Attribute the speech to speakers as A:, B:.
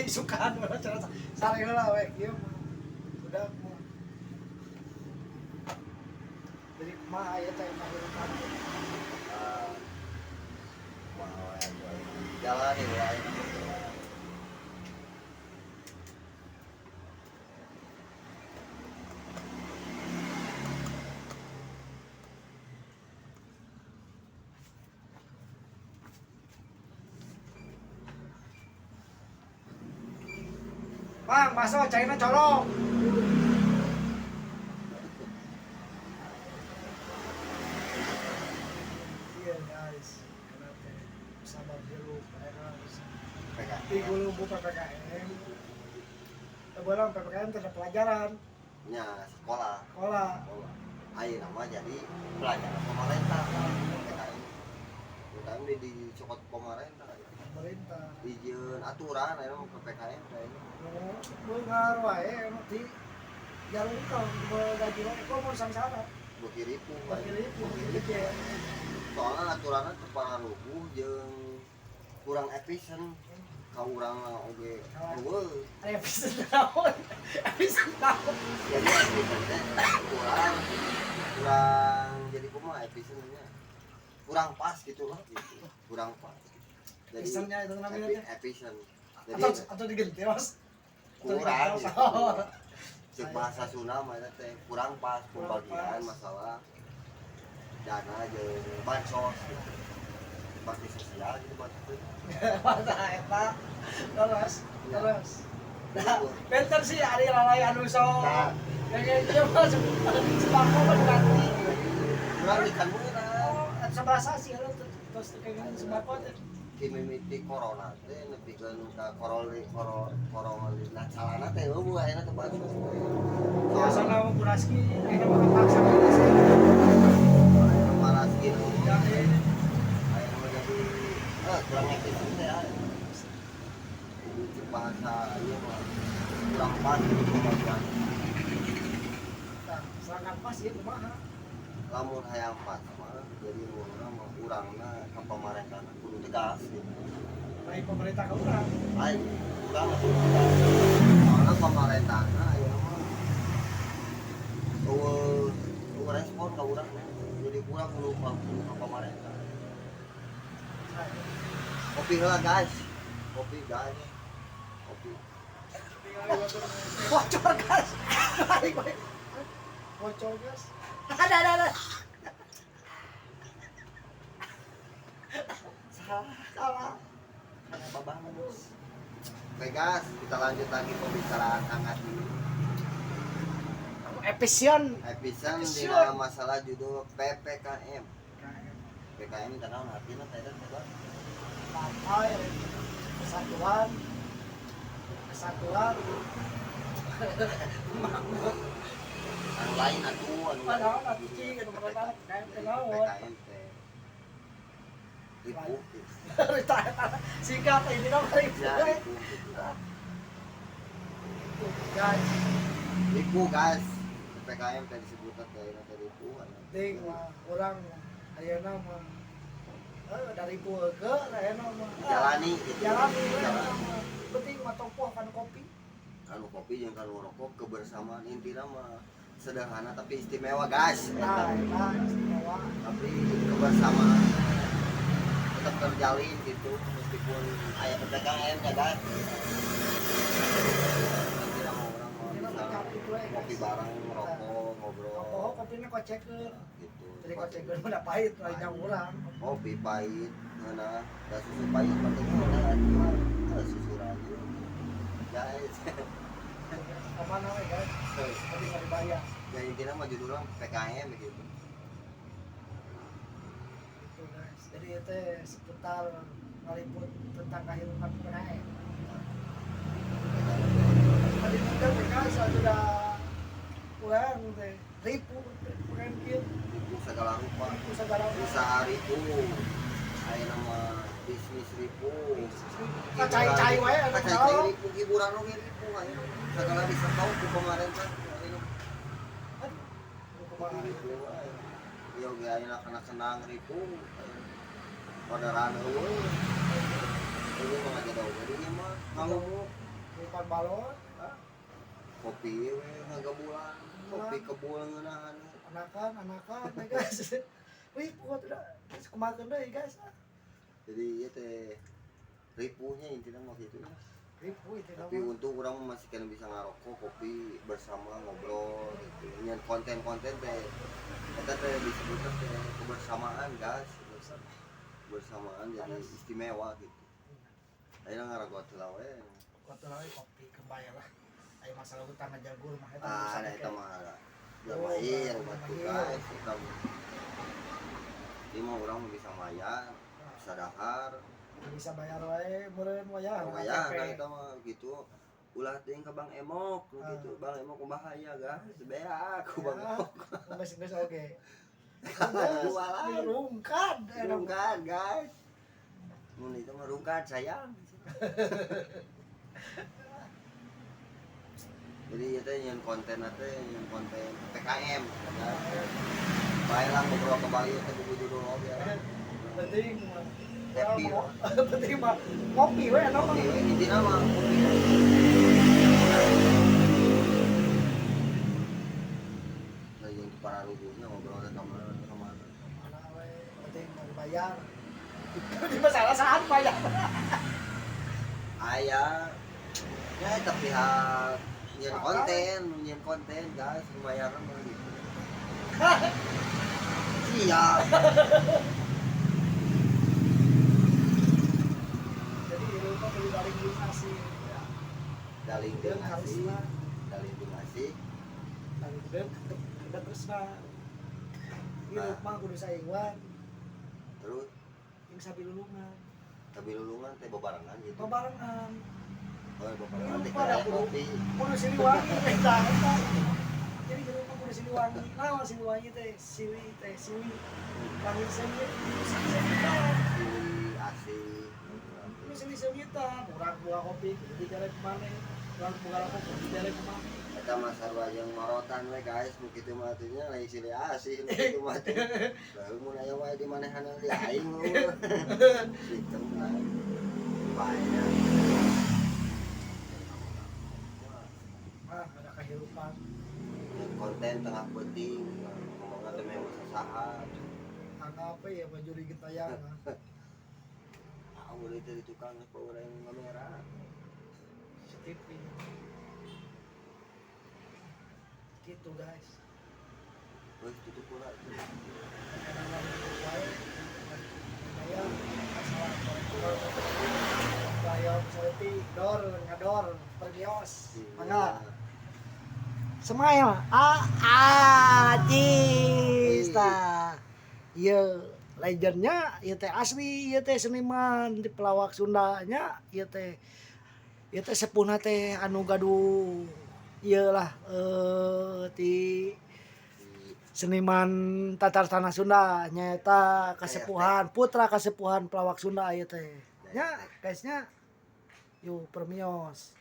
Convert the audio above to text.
A: Isukan urang cenah sare heula we kieu mah. Udah mah. Jadi kumaha aya teh kahirupan teh?
B: Ah, kumaha we atuh ayeuna. Jalani we ayeuna.
A: Mang, masuk cairna colong. Iya guys, karena teh sabar hirup ayeuna geus
B: PKM.
A: Digulung ku PPKM. Teu beurang PPKM teh ada pelajaran
B: Nya sekolah.
A: sekolah.
B: Sekolah. Ayeuna mah jadi pelajaran pemerintah PPKM. PPKM di dicokot pemerintah.
A: Pemerintah.
B: Dijieun aturan ayeuna mah PPKM teh ayeuna.
A: Nu beunghar wae anu di jarungkal gaji wae komo sangsara.
B: Beuki ripuh.
A: Beuki ripuh gitu ya.
B: Soalnya aturanna teu pararuguh jeung kurang efisien ka urang oge eueuh.
A: Efisien naon? Efisien naon?
B: Jadi efisien teh kurang kurang jadi kumaha efisiennya kurang pas gitu lah gitu. Kurang pas. Jadi
A: Efisiennya itu namanya teh.
B: Efisien. Jadi
A: Atau diganti Mas. Atau
B: kurang
A: diganti,
B: gitu.
A: oh.
B: Cek bahasa Sunda mah eta teh kurang pas
A: Kurang
B: pembagian
A: pas.
B: Masalah dana jeung bansos gitu. Bakti sosial gitu bansos teh.
A: Masa eta terus terus. Nah, benten sih ari lalai anu so.
B: Nah.
A: Yang ieu mah sembako mah diganti.
B: Kurang ikan meurang.
A: Oh, seberasa sih lu terus kayak sembako teh.
B: Ti mimiti corona teh nepikeun ka koroli koro korona nah calana teh eueuh ayeuna teh bansos teh.
A: Biasana mah Kuraski ayeuna mah kepaksa sih.
B: Ayeuna maraski
A: Jadi
B: ayeuna mah jadi kurang efisien teh aya. Jadi cek bahasa ieu mah kurang pas gitu pembagian.
A: Nah, sedangkan pas ieu kumaha?
B: Lamun hayang pas mah jadi urang mah urangna ka pamarentahna kudu tegas gitu.
A: Lain pemerintah ka urang.
B: Lain urang mah kudu tegas. Soalna pamarentahna ayeuna mah eueuh eueuh respon ka urang mah. Jadi kurang kudu ka pamarentah. Kopi heula guys. Kopi guys. Kopi.
A: Bocor gas. Balik balik. Bocor gas. Ada.
B: Salah.
A: Salah.
B: Apa banget? Oke guys, kita lanjut lagi pembicaraan hangat ini.
A: Efisien.
B: Efisien di
A: Efisien.
B: dalam masalah judul PPKM. PPKM teh naon artina teh teh Bang?
A: Partai Kesatuan Kesatuan Makmur.
B: Anu lain atuh anu.
A: Naon atuh cing anu mereka PPKM teh naon?
B: PPKM teh. Ripuh gitu.
A: Singkat ini mah ripuh.
B: Ya, ripuh gitu.
A: Guys,
B: Ripuh guys. PPKM teh disebutna teh ayeuna teh ripuh.
A: penting mah urang ayeuna mah dari ke ayeuna mah.
B: Jalani gitu.
A: Jalani we
B: Jalani.
A: mah. Penting mah tompoh kana kopi.
B: Kanu kopi jeung kanu rokok kebersamaan intina mah sederhana tapi istimewa guys.
A: Nah, eta istimewa.
B: Tapi kebersamaan tetap terjalin gitu meskipun aya PPKM ya guys. Intina mah urang mah
A: Intina
B: bisa
A: mah gitu we, guys.
B: ngopi bareng, ngerokok, ngobrol.
A: Rokok kopina kocekeun.
B: Gitu.
A: Jadi kocekeun mah da pahit lain jang urang.
B: Kopi pahit, ngeunah, da susu pahit mah teh ngeunah atuh. Susu rajin. Guys.
A: Kemana we guys? Tapi nggak dibayar.
B: Ya intinya mah judulnya PPKM gitu.
A: Gitu guys. Jadi itu seputar ngaliput tentang kehidupan PPKM. Tadi muda PKS sudah kurang teh ribu PPKM kieu.
B: Ribu segala rupa.
A: Ribu segala rupa.
B: Usaha ribu. Ayeuna mah bisnis ribu.
A: Kacai-cai wae anu
B: Kacai-cai
A: naon.
B: ribu hiburan oge ribu ayeuna. Segala disetau ku pemerintah ayeuna.
A: Aduh, kumaha.
B: Ribu wae. Ieu oge ayeuna kana senang ribu. Orderan eueuh. Eueuh mah ngajadau oge ieu mah ngalumuk.
A: Niupan balon.
B: Ah, kopi we ngagabulan, kopi kebul ngeunahan.
A: Anakan, anakan ya, guys. Wih, kuat udah. Geus kumaha deui, guys.
B: Jadi ieu teh ripuhnya intinya mah gitu.
A: Ripuh itu.
B: Tapi untung urang masih kan bisa ngarokok kopi bersama, ngobrol gitu, nyian konten-konten teh eta teh disebutnya teh kebersamaan, guys, kebersamaan jadi
A: Panas.
B: Istimewa gitu. Ayeuna ngaragot heula we.
A: Kuat lah, kopi kembali lah. Ayo, masalah hutang aja gue mah eta
B: Ah,
A: urusan
B: ada eta
A: ke.
B: mah ada.
A: Oh,
B: Mahir
A: udah
B: batu,
A: mahir.
B: Guys, eta mah. Ini mah urang mah bisa mayar, bisa dahar.
A: Bisa bayar wae meureun wayah.
B: Lumayan, nah eta mah gitu. Ulah teuing ka Bang Emok nu
A: Ah.
B: gitu. Bang Emok bahaya, guys. Beak ku Bang
A: Ya.
B: Emok.
A: Geus geus oge.
B: Jualan.
A: Rungkad.
B: Rungkad, guys. Mun itu mah rungkad sayang. Jadi itu nyian konten teh, nyian konten PKM. Bae lah ngobrol ke Bali teh buku judul oge lah.
A: Penting mah.
B: Happy lah.
A: Penting mah ngopi we eta mah.
B: Kopi we intina mah kopi. Nah, yang para ruguhnya ngobrol teh kemana kemana.
A: Mana we penting mah bayar. Di masalah saat bayar.
B: Aya ya, tapi pihak nyian konten, nyian konten, guys, lumayan mah gitu. Siap.
A: Jadi hirup mah kudu daling deui asih. Ya.
B: Daling
A: Deung
B: deung asih.
A: karisma.
B: Daling deung asih.
A: Daling deung kada tresna. Hirup mah kudu saingwan
B: Terus
A: jeung sabilulungan.
B: Tapi lulungan teh bebarengan gitu.
A: Babarengan.
B: Oh, bebarengan teh
A: Lupa dah,
B: kayak kopi.
A: Kudu Siliwangi eta eta. Jadi hirup mah kudu Siliwangi. Naon Siliwangi teh? Sili teh siwi. Wangi seungit, silih seungitan.
B: Silih asih.
A: Kudu silih seungitan. Urang boga kopi kudu dijare ku maneh. Urang boga rokok kudu dijare ku maneh.
B: Eta mah sarua jeung marotan we, guys, nu kitu mah atuh nya lain silih asih nu kitu mah teh. Lalu mun aya wae di manehana di aing eueuh. Sistem lah. Bae nya.
A: Ah, ada kehidupan.
B: Konten tengah peuting ngomongna teh memang sasaha.
A: Anggap ya baju rigit tayang.
B: Ah, udah itu di tukang apa urang kamera.
A: CCTV. Gitu, guys.
B: Wes tutup pula.
A: Kadang wae saya masalah bayar misalnya dor ngador pergios mangga smile ah ah cista. Ieu legendnya, ieu teh asli, ieu teh seniman di pelawak Sunda nya. Ieu teh sepuhna teh anu gaduh ieu lah, ti seniman Tatar Tanah Sunda nyaeta kasepuhan, putra kasepuhan pelawak Sunda ieu teh nya, guys nya. Yuk, permios.